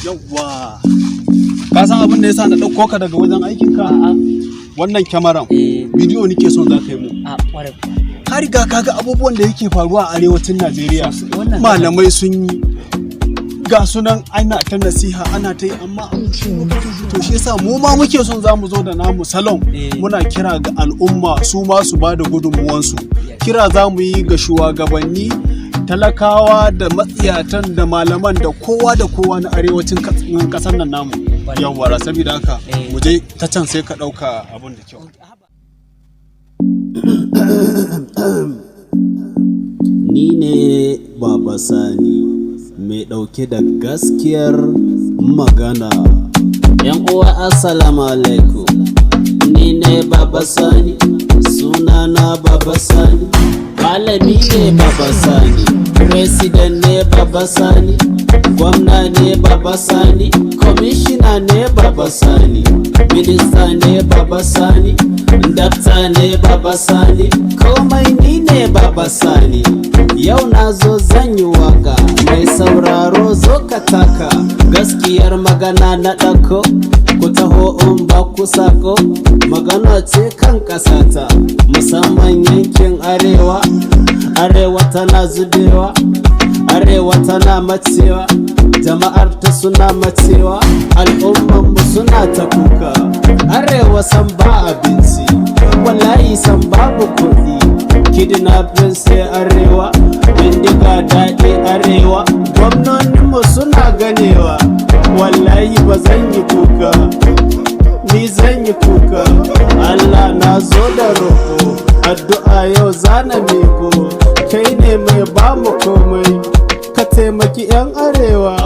Yawwa, ka san abin da yasa na ɗauko ka daga wajen aikin ka? Wannan kyamaran, bidiyo nake son za ka yi mu. A ƙwarai. Ka riga ka ga abubuwan da yake faruwa a arewacin Najeriya. Wannan Malamai sun yi, ga sunan ana ta nasiha, ana ta yi, amma to shi yasa mu ma muke son za mu zo da namu salon. Muna kira ga al'umma su ma su ba da gudunmuwansu. Kira za mu yi ga shugabanni, talakawa da matsiyatan da malaman da kowa da kowa na arewacin kasar nan namu. Yawwa, saboda haka mu je ta can, sai ka ɗauka abun da kyau. Ni ne Baba Sani mai ɗauke da gaskiyar magana. ‘Yan uwa, assalamu alaikum. Ni ne Baba Sani, sunana Baba Sani. Malami ne Baba Sani, President ne Baba Sani, gwamna ne Baba Sani, Kwamishina ne Baba Sani, Minista ne Baba Sani, Dakta ne Baba Sani, komai ni ne Baba Sani. Yau na zo zan yi waka, mai sauraro zo ka taka, gaskiyar magana na ɗauko, ku taho in ba ku sako, magana ce kan ƙasata, musamman yankin arewa. Arewa tana zubewa, arewa tana macewa, jama'ar ta suna macewa, al'ummanmu suna ta kuka. Arewa san ba abinci, wallahi san babu kuɗi, kidnapping sai arewa, bindiga daɗi arewa, gwamnoninmu suna ganewa. Wallahi ba zan yi kuka, ni zan yi kuka. Allah, na zo da roƙo, addu'a yau zana miko, kai ne mai ba mu komai, ka taimaki 'yan arewa.